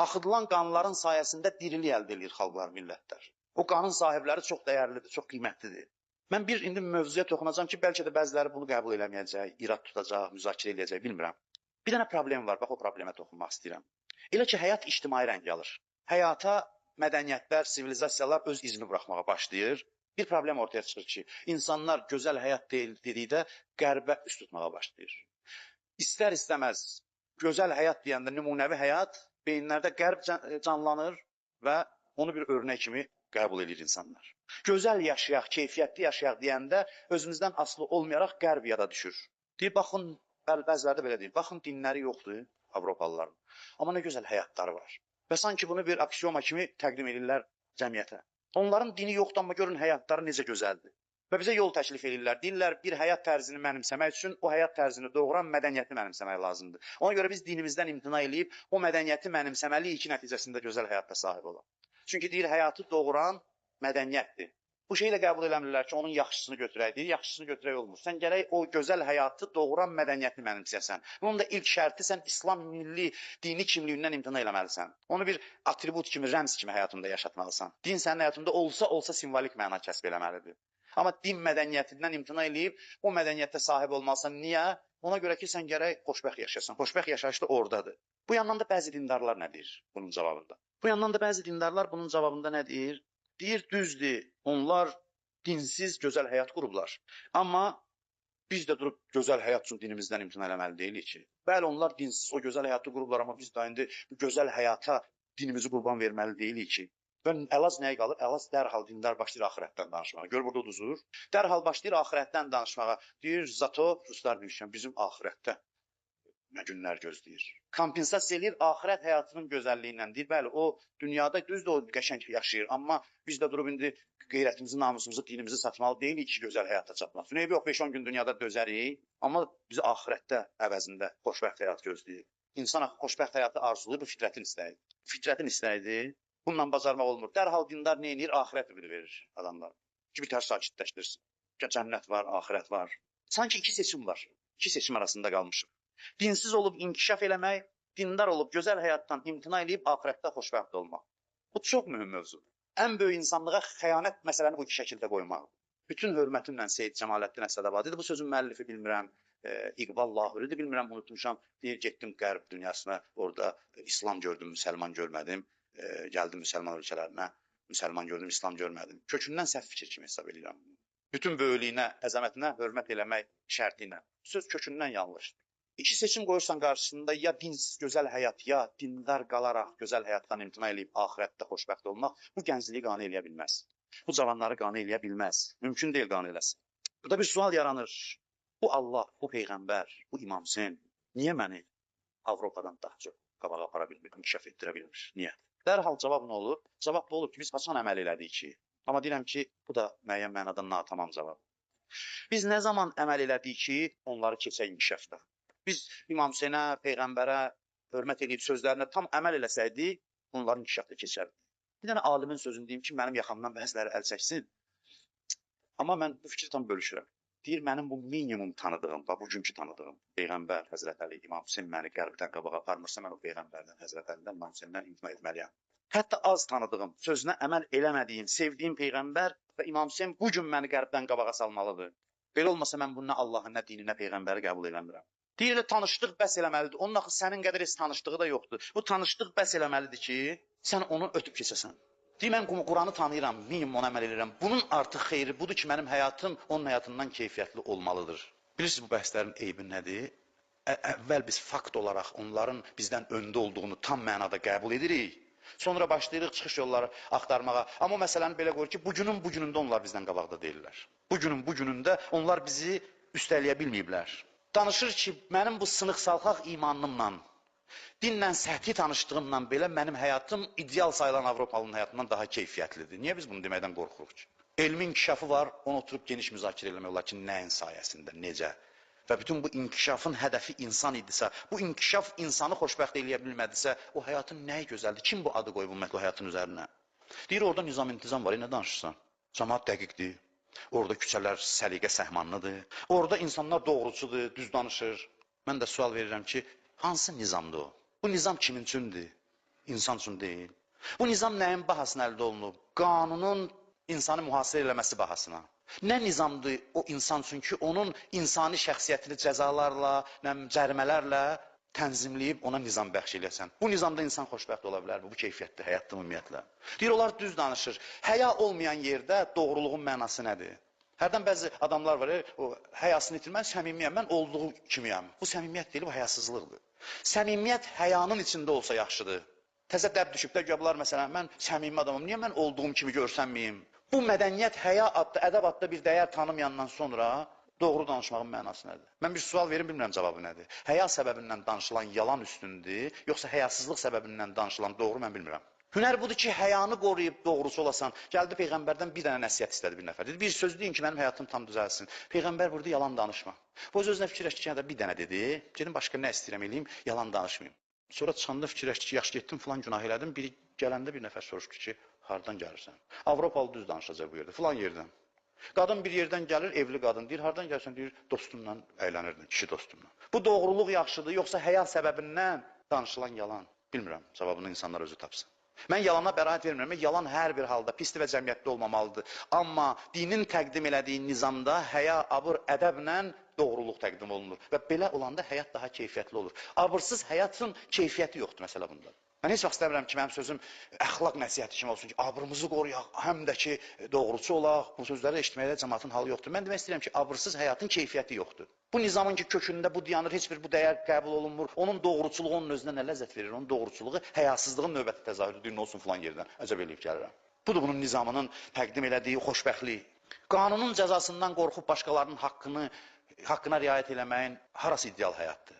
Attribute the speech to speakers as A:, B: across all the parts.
A: Axıdılan qanların sayəsində dirilik əldə eləyir xalqlar, millətlər. O qanın sahibləri çox dəyərlidir, çox qiymətlidir. Mən bir indi mövzuya toxunacağam ki, bəlkə də bəziləri bunu qəbul eləməyəcək, irad tutacaq, müzakirə eləyəcək, bilmirəm. Bir dənə problem var, bax o problemə toxunmaq istəyirəm. Elə ki, həyat ictimai rəng alır. Həyata mədəniyyətlər, sivilizasiyalar öz izini buraxmağa başlayır. Bir problem ortaya çıxır ki, insanlar gözəl həyat dedikdə qərbə üst tutmağa başlayır. İstər-istəməz gözəl həyat deyəndə nümunəvi həyat beyinlərdə qərb canlanır və onu bir örnək kimi qəbul edir insanlar. Gözəl yaşayaq, keyfiyyətli yaşayaq deyəndə özümüzdən asılı olmayaraq qərb yada düşür. Deyir, baxın, bəziləri də belə deyir, baxın dinləri yoxdur Avropalıların. Amma nə gözəl həyatları var. Və sanki bunu bir aksioma kimi təqdim edirlər cəmiyyətə. Onların dini yoxdur, amma görün həyatları necə gözəldir. Və bizə yol təklif edirlər. Deyirlər, bir həyat tərzini mənimsəmək üçün o həyat tərzini doğuran mədəniyyəti mənimsəmək lazımdır. Ona görə biz dinimizdən imtina eləyib o mədəniyyəti mənimsəməliyik ki, nəticəsində gözəl həyatda sahib olaq. Çünki deyir, həyatı doğuran mədəniyyətdir. Bu şeyi də qəbul eləmirlər ki, onun yaxşısını götürək. Deyir, yaxşısını götürək olmur. Sən gərək o gözəl həyatı doğuran mədəniyyəti mənimsəyəsən. Bunun da ilk şərti sən İslam milli dini kimliyindən imtina eləməlisən. Onu bir atribut kimi, rəmz kimi həyatında yaşatmalısan. Din sənin həyatında olsa-olsa simvolik məna kəsb eləməlidir. Amma din mədəniyyətindən imtina eləyib o mədəniyyətə sahib olmalısan. Niyə? Ona görə ki, sən gərək xoşbəxt yaşayasan. Xoşbəxt yaşayış da oradadır. Bu yandan da bəzi dindarlar nə deyir bunun cavabında? Bu yandan da bəzi dindarlar bunun cavabında nə deyir? Deyir, düzdür, onlar dinsiz gözəl həyat qurublar. Amma biz də durub gözəl həyat üçün dinimizdən imtina eləməli deyilik ki. Bəli, onlar dinsiz o gözəl həyatı qurublar, amma biz də indi bu gözəl həyata dinimizi qurban verməli deyilik ki. Və əlac nəyə qalır? Əlac dərhal dindar başlayır axirətdən danışmağa. Gör, burada uduzur. Dərhal başlayır axirətdən danışmağa. Deyir, zato ruslar bilmişəm, bizim axirətdə nə günlər gözləyir. Kompensasiya eləyir axirət həyatının gözəlliyi ilə. Deyir, bəli, o dünyada düzdür, o qəşəng yaşayır, amma biz də durub indi qeyrətimizi, namusumuzu, dinimizi satmalı deyilik ki, gözəl həyata çatmaq. Eybi yox, 5-10 gün dünyada dözərik, amma bizi axirətdə əvəzində xoşbəxt həyat gözləyir. İnsan axı xoşbəxt həyatı arzulayır, bu fitrətin istəyidir. Fitrətin istəyidir. Bununla bacarmaq olmur. Dərhal dindar nə edir? Axirət ümidi verir adamlar. Ki, bir tər sakitləşdirsin. Cənnət var, axirət var. Sanki iki seçim var. İki seçim arasında qalmışıq. Dinsiz olub inkişaf eləmək, dindar olub gözəl həyatdan imtina eləyib axirətdə xoşbəxt olmaq. Bu çox mühüm mövzudur. Ən böyük insanlığa xəyanət məsələni bu iki şəkildə qoymaq. Bütün hörmətimlə Seyid Cəmaləddin Əsədabadidir. Bu sözün müəllifi bilmirəm, İqbal Lahuridir, bilmirəm, unutmuşam. Deyir, getdim qərb dünyasına, orada İslam gördüm, müsəlman görmədim. Gəldim müsəlman ölkələrinə, müsəlman gördüm, İslam görmədim. Kökündən səhv fikir kimi hesab edirəm. Bütün böyüklüyünə, əzəmətinə hörmət eləmək şərti ilə. Söz kökündən yanlışdır. İki seçim qoyursan qarşısında, ya dinsiz gözəl həyat, ya dindar qalaraq gözəl həyatdan imtina eləyib axirətdə xoşbəxt olmaq, bu gəncliyi qane eləyə bilməz. Bu cavanları qane eləyə bilməz. Mümkün deyil qane eləsin. Burada bir sual yaranır. Bu Allah, bu Peyğəmbər, bu İmam Hüseyn niyə məni Avropadan daha çox qabağa apara bilmir, inkişaf etdirə bilmir? Niyə? Dərhal cavab nə olur? Cavab bu olur ki, biz haçan əməl elədik ki? Amma deyirəm ki, bu da müəyyən mənada natamam cavab. Biz nə zaman əməl elədik ki, onları keçək inkişafda? Biz İmam Hüseynə, Peyğəmbərə hörmət edib sözlərinə tam əməl eləsəydik, onların inkişafda keçərdik. Bir dənə alimin sözünü deyim ki, mənim yaxamdan bəziləri əl çəksin. Amma mən bu fikri tam bölüşürəm. Deyir, mənim bu minimum tanıdığım, bax bugünkü tanıdığım Peyğəmbər, Həzrət Əli, İmam Hüseyn məni qərbdən qabağa aparmırsa, mən o Peyğəmbərdən, Həzrət Əlidən, İmam Hüseyndən imtina etməliyəm. Hətta az tanıdığım, sözünə əməl eləmədiyim, sevdiyim Peyğəmbər və İmam Hüseyn bu gün məni qərbdən qabağa salmalıdır. Belə olmasa mən bunu nə Allahın, nə dini, nə Peyğəmbəri qəbul eləmirəm. Deyir, elə tanışlıq bəs eləməlidir. Onun axı sənin qədər heç tanışdığı da yoxdur. Bu tanışlıq bəs eləməlidir ki, sən onu ötüb keçəsən. Deyir, mən Quranı tanıyıram, minimum ona əməl edirəm. Bunun artıq xeyri budur ki, mənim həyatım onun həyatından keyfiyyətli olmalıdır. Bilirsiniz, bu bəhslərin eybi nədir? Əvvəl biz fakt olaraq onların bizdən öndə olduğunu tam mənada qəbul edirik. Sonra başlayırıq çıxış yolları axtarmağa. Amma o məsələni belə qoyur ki, bugünün bugünündə onlar bizdən qabaqda deyirlər. Bugünün bugünündə onlar bizi üstələyə bilməyiblər. Danışır ki, mənim bu sınıq salxaq imanımla, dinlə səthi tanışdığımla belə mənim həyatım ideal sayılan Avropalının həyatından daha keyfiyyətlidir. Niyə biz bunu deməkdən qorxuruq ki? Elmin inkişafı var, onu oturub geniş müzakirə eləmək olar ki, nəyin sayəsində, necə? Və bütün bu inkişafın hədəfi insan idisə, bu inkişaf insanı xoşbəxt eləyə bilmədisə, o həyatın nəyi gözəldir? Kim bu adı qoyub ümumiyyətlə o həyatın üzərinə? Deyir, orada nizam-intizam var, nə danışırsan? Camaat dəqiqdir. Orada küçələr səliqə səhmanlıdır. Orada insanlar doğruçudur, düz danışır. Mən də sual verirəm ki, hansı nizamdır o? Bu nizam kimin üçündür? İnsan üçün deyil. Bu nizam nəyin bahasına əldə olunub? Qanunun insanı mühasirə eləməsi bahasına. Nə nizamdır o insan üçün ki, onun insani şəxsiyyətini cəzalarla, cərimələrlə tənzimləyib ona nizam bəxş eləyəsən. Bu nizamda insan xoşbəxt ola bilər, bu keyfiyyətli həyatda ümumiyyətlə. Deyir, onlar düz danışır. Həya olmayan yerdə doğruluğun mənası nədir? Hərdən bəzi adamlar var, o həyasını itirmən, səmimiyəm, mən olduğu kimiyəm. Bu səmimiyyət deyil, bu həyasızlıqdır. Səmimiyyət həyanın içində olsa yaxşıdır. Təzə dəb düşüb də, güya bunlar məsələn, mən səmimi adamam, niyə mən olduğum kimi görsənməyim? Bu mədəniyyət həya adlı, ədəb adlı bir dəyər tanımayandan sonra doğru danışmağın mənası nədir? Mən bir sual verim, bilmirəm cavabı nədir. Həya səbəbindən danışılan yalan üstündür, yoxsa həyasızlıq səbəbindən danışılan doğru, mən bilmirəm. Hünər budur ki, həyanı qoruyub doğrusu olasan. Gəldi Peyğəmbərdən bir dənə nəsihət istədi bir nəfər. Dedi, bir söz deyin ki, mənim həyatım tam düzəlsin. Peyğəmbər burada yalan danışma. Bu öz-özünə fikirləşdi ki, bir dənə dedi. Gedim başqa nə istəyirəm eləyim, yalan danışmayım. Sonra çıxanda fikirləşdi ki, yaxşı getdim filan günah elədim. Biri gələndə bir nəfər soruşdu ki, hardan gəlirsən? Avropalı düz danışacaq bu yerdə, filan yerdən. Qadın bir yerdən gəlir, evli qadın. Deyir, hardan gəlirsən? Deyir, dostumla əylənirdim, kişi dostumla. Bu doğruluq yaxşıdır, yoxsa həya səbəbindən danışılan yalan? Bilmirəm, cavabını insanlar özü tapsın. Mən yalana bəraət vermirəm. Yalan hər bir halda pisdir və cəmiyyətdə olmamalıdır. Amma dinin təqdim elədiyi nizamda həya, abır, ədəblə doğruluq təqdim olunur. Və belə olanda həyat daha keyfiyyətli olur. Abırsız həyatın keyfiyyəti yoxdur məsələ bunda. Mən heç vaxt istəmirəm ki, mənim sözüm əxlaq nəsihəti kimi olsun ki, abrımızı qoruyaq, həm də ki, doğruçu olaq. Bu sözləri eşitməkdə cəmaatın halı yoxdur. Mən demək istəyirəm ki, abırsız həyatın keyfiyyəti yoxdur. Bu nizamın ki, kökündə bu dayanır, heç bir bu dəyər qəbul olunmur. Onun doğruçuluğu onun özünə nə ləzzət verir? Onun doğruçuluğu həyasızlığın növbəti təzahürüdür, nə olsun filan yerdən. Əcəb eləyib gəlirəm. Budur bunun nizamının təqdim elədiyi xoşbəxtlik. Qanunun cəzasından qorxub başqalarının haqqına riayət eləməyin harası ideal həyatdır?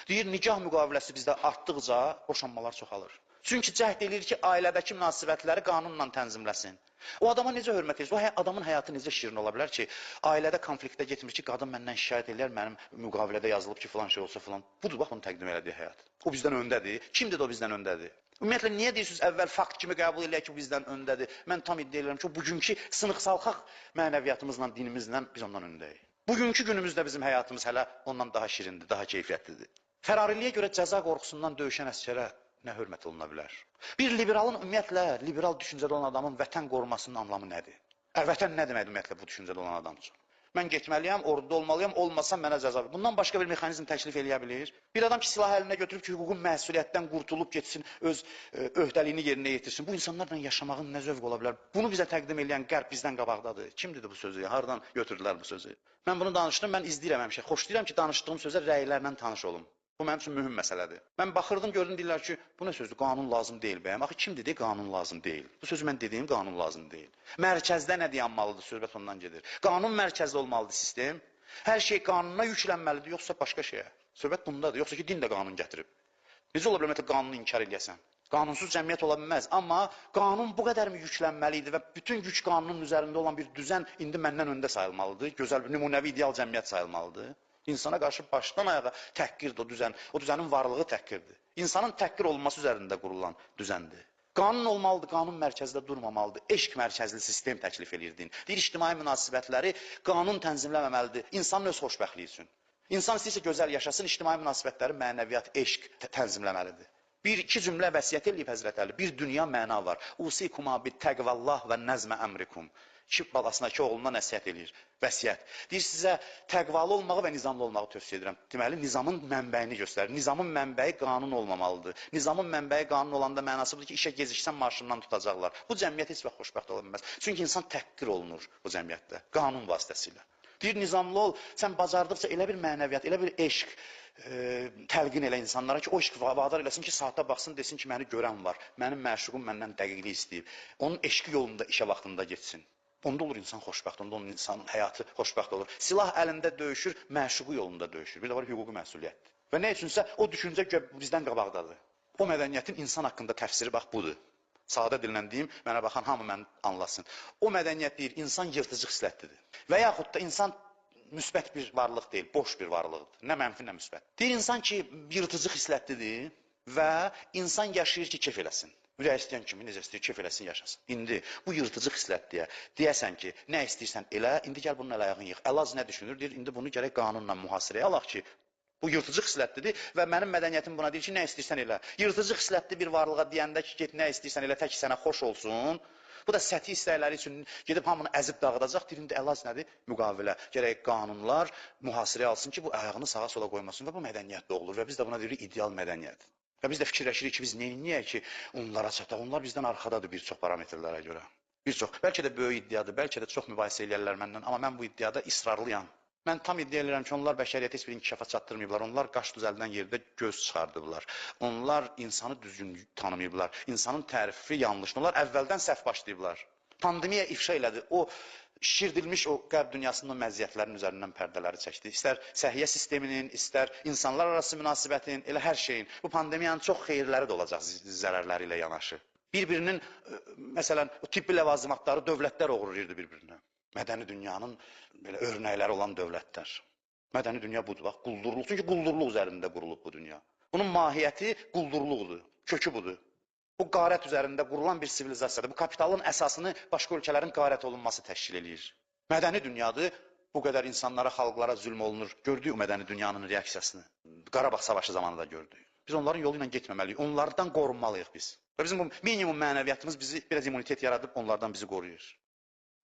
A: Deyir, nikah müqaviləsi bizdə artdıqca boşanmalar çoxalır. Çünki cəhd eləyir ki, ailədəki münasibətləri qanunla tənzimləsin. O adama necə hörmət edir? O adamın həyatı necə şirin ola bilər ki, ailədə konfliktə getmir ki, qadın məndən şikayət eləyər, mənim müqavilədə yazılıb ki, filan şey olsa filan. Budur, bax, bunu təqdim elədiyi həyat. O bizdən öndədir. Kim dedi o bizdən öndədir? Ümumiyyətlə, niyə deyirsiniz, əvvəl fakt kimi qəbul eləyək ki, bizdən öndədir? Mən tam iddia edirəm ki, o bugünkü sınıq-salxaq mənəviyyatımızla, dinimizlə biz ondan öndəyik. Bugünkü günümüzdə bizim həyatımız hələ ondan daha şirindir, daha keyfiyyətlidir. Fərariliyə görə cəza qorxusundan döyüşən əsgərə nə hörmət oluna bilər? Bir liberalın ümumiyyətlə, liberal düşüncədə olan adamın vətən qorumasının anlamı nədir? Vətən nə deməkdir ümumiyyətlə bu düşüncədə olan adam üçün? Mən getməliyəm, orduda olmalıyam, olmasa mənə cəza verir. Bundan başqa bir mexanizm təklif eləyə bilir. Bir adam ki, silah əlinə götürüb ki, hüququn məsuliyyətdən qurtulub getsin, öz öhdəliyini yerinə yetirsin. Bu insanlarla yaşamağın nə zövq ola bilər? Bunu bizə təqdim eləyən Qərb bizdən qabaqdadır. Kim dedi bu sözü? Hardan götürdülər bu sözü? Mən bunu danışdım, mən izləyirəm həmişə. Xoşlayıram ki, danışdığım sözə rəylərlə tanış olum. Bu mənim üçün mühüm məsələdir. Mən baxırdım, gördüm, deyirlər ki, bu nə sözdür, qanun lazım deyil bəyəm. Axı, kim dedi, qanun lazım deyil? Bu sözü mən dediyim, qanun lazım deyil. Mərkəzdə nə dayanmalıdır, söhbət ondan gedir. Qanun mərkəzdə olmalıdır sistem. Hər şey qanuna yüklənməlidir, yoxsa başqa şeyə. Söhbət bundadır, yoxsa ki, din də qanun gətirib. Necə ola bilər, ümumiyyətlə, qanunu inkar eləyəsən? Qanunsuz cəmiyyət ola bilməz, amma qanun bu qədərmi yüklənməli idi və bütün güc qanunun üzərində olan bir düzən indi məndən öndə sayılmalıdır, gözəl bir nümunəvi ideal cəmiyyət sayılmalıdır. İnsana qarşı başdan ayağa təhqirdir o düzən, o düzənin varlığı təhqirdir. İnsanın təhqir olunması üzərində qurulan düzəndir. Qanun olmalıdır, qanun mərkəzdə durmamalıdır. Eşq mərkəzli sistem təklif eləyir din. Deyir, ictimai münasibətləri qanun tənzimləməməlidir, insanın öz xoşbəxtliyi üçün. İnsan istəyirsə gözəl yaşasın, ictimai münasibətləri mənəviyyat, eşq tənzimləməlidir. Bir, iki cümlə vəsiyyət eləyib Həzrət Əli, bir dünya məna var. Usikuma bi təqvallah və nəzmə əmrikum. İki balasına, iki oğluna nəsihət eləyir, vəsiyyət. Deyir, sizə təqvalı olmağı və nizamlı olmağı tövsiyə edirəm. Deməli, nizamın mənbəyini göstərir. Nizamın mənbəyi qanun olmamalıdır. Nizamın mənbəyi qanun olanda mənası budur ki, işə geciksən maaşından tutacaqlar. Bu cəmiyyət heç vaxt xoşbəxt ola bilməz. Çünki insan təhqir olunur bu cəmiyyətdə, qanun vasitəsilə. Deyir, nizamlı ol, sən bacardıqca elə bir mənəviyyat, elə bir eşq təlqin elə insanlara ki, o eşq vadar eləsin ki, saata baxsın, desin ki, məni görən var, mənim məşuqum məndən dəqiqlik istəyib. Onun eşqi yolunda işə vaxtında getsin. Onda olur insan xoşbəxt, onda onun insanın həyatı xoşbəxt olur. Silah əlində döyüşür, məşuqu yolunda döyüşür. Bir də var hüquqi məsuliyyətdir. Və nə üçünsə o düşüncə bizdən qabaqdadır. O mədəniyyətin insan haqqında təfsiri bax budur. Sadə dillə deyim, mənə baxan hamı məni anlasın. O mədəniyyət deyir, insan yırtıcı xislətlidir. Və yaxud da insan müsbət bir varlıq deyil, boş bir varlıqdır. Nə mənfi, nə müsbət. Deyir insan ki, yırtıcı xislətlidir və insan yaşayır ki, kef eləsin. Ürək istəyən kimi necə istəyir, kef eləsin, yaşasın. İndi bu yırtıcı xislət deyə, deyəsən ki, nə istəyirsən elə, indi gəl bunun əl ayağını yığ. Əlaz nə düşünür? Deyir, indi bunu gərək qanunla mühasirəyə alaq ki, Bu yırtıcı xislətlidir və mənim mədəniyyətim buna deyir ki, nə istəyirsən elə. Yırtıcı xislətli bir varlığa deyəndə ki, get nə istəyirsən elə, tək sənə xoş olsun. Bu da səthi istəkləri üçün gedib hamını əzib dağıdacaq. Deyir, indi əlac nədir? Müqavilə. Gərək qanunlar mühasirəyə alsın ki, bu ayağını sağa sola qoymasın və bu mədəniyyət doğulur və biz də buna deyirik ideal mədəniyyət. Və biz də fikirləşirik ki, biz neyniyək ki, onlara çataq. Onlar bizdən arxadadır bir çox parametrlərə görə. Bir çox. Bəlkə də böyük iddiadır, bəlkə də çox mübahisə eləyərlər məndən, amma mən bu iddiada israrlıyam. Mən tam iddia edirəm ki, onlar bəşəriyyəti heç bir inkişafa çatdırmayıblar. Onlar qaş düzəldən yerdə göz çıxardıblar. Onlar insanı düzgün tanımayıblar. İnsanın tərifi yanlışdır. Onlar əvvəldən səhv başlayıblar. Pandemiya ifşa elədi. O şişirdilmiş o qərb dünyasının o məziyyətlərinin üzərindən pərdələri çəkdi. İstər səhiyyə sisteminin, istər insanlar arası münasibətin, elə hər şeyin. Bu pandemiyanın çox xeyirləri də olacaq zərərləri ilə yanaşı. Bir-birinin, məsələn, o tibbi ləvazimatları dövlətlər oğurlayırdı bir-birinə. Mədəni dünyanın belə örnəkləri olan dövlətlər. Mədəni dünya budur, bax, quldurluq. Çünki quldurluq üzərində qurulub bu dünya. Bunun mahiyyəti quldurluqdur, kökü budur. Bu qarət üzərində qurulan bir sivilizasiyadır. Bu kapitalın əsasını başqa ölkələrin qarət olunması təşkil eləyir. Mədəni dünyadır, bu qədər insanlara, xalqlara zülm olunur. Gördük o mədəni dünyanın reaksiyasını. Qarabağ savaşı zamanı da gördük. Biz onların yolu ilə getməməliyik, onlardan qorunmalıyıq biz. Və bizim bu minimum mənəviyyatımız bizi biraz immunitet yaradıb onlardan bizi qoruyur.